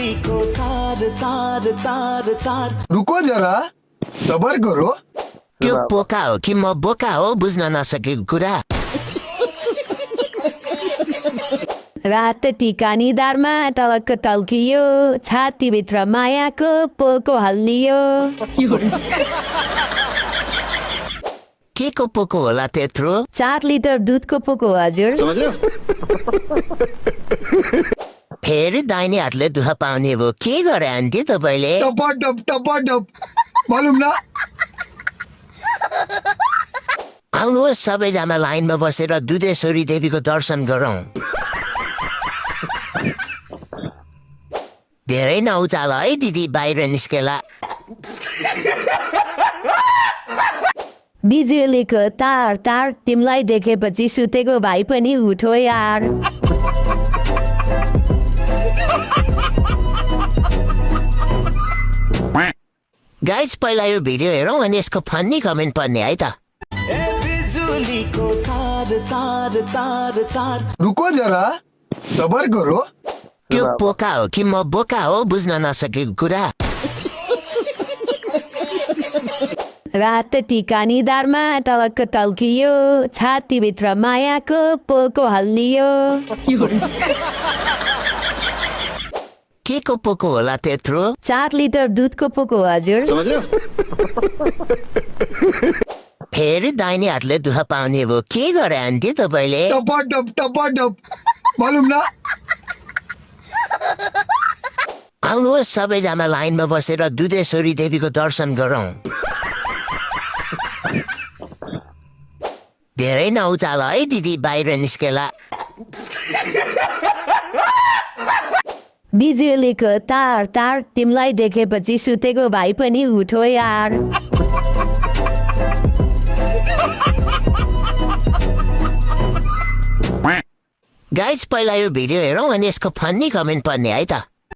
बिजुलीको तार तार तार तार। रुको जरा सबर करो। त्यो पोका हो कि म बोका हो बुझ्न नसकेको कुरा। रात टीका निधारमा टलक्क टल्कियो, छातीभित्र मायाको पोको हल्लियो। के को पोको होला त्यत्रो? 4 लिटर दुधको पोको हजुर। फेरि दाहिने हातले दुःख पाउने भयो। के गरे आन्टी तपाईँले? टपटप मालुम न। आउनुहोस् सबैजना लाइनमा बसेर दुधेश्वरी देवीको दर्शन गरौँ। धेरै नउचाल है दिदी, बाहिर निस्केला। बिजुलीको तार तार, तिमीलाई देखेपछि सुतेको भाइ पनि उठो यार। गाइज पहिला यो भिडियो हेरौँ अनि यसको फन्नी कमेन्ट पढ्ने है त। बिजुलीको तार तार तार तार। रुको जरा सबर करो। त्यो पोका हो कि म बोका हो बुझ्न नसकेको कुरा। रात टीका निधारमा टलक्क टल्कियो, छातीभित्र मायाको पोको हल्लियो। के को पोको होला त्यत्रो? 4 लिटर दुधको पोको हजुर। फेरि दाहिने हातले दुःख पाउने भयो। के गरे आन्टी तपाईँले? टपटप मालुम न। आउनुहोस् सबैजना लाइनमा बसेर दुधेश्वरी देवीको दर्शन गरौँ। धेरै नउचाल है दिदी, बाहिर निस्केला। बिजुलीको तार तार, तिमीलाई देखेपछि सुतेको भाइ पनि उठो यार। गाइज पहिला यो भिडियो हेरौँ अनि यसको फन्नी कमेन्ट पढ्ने है त।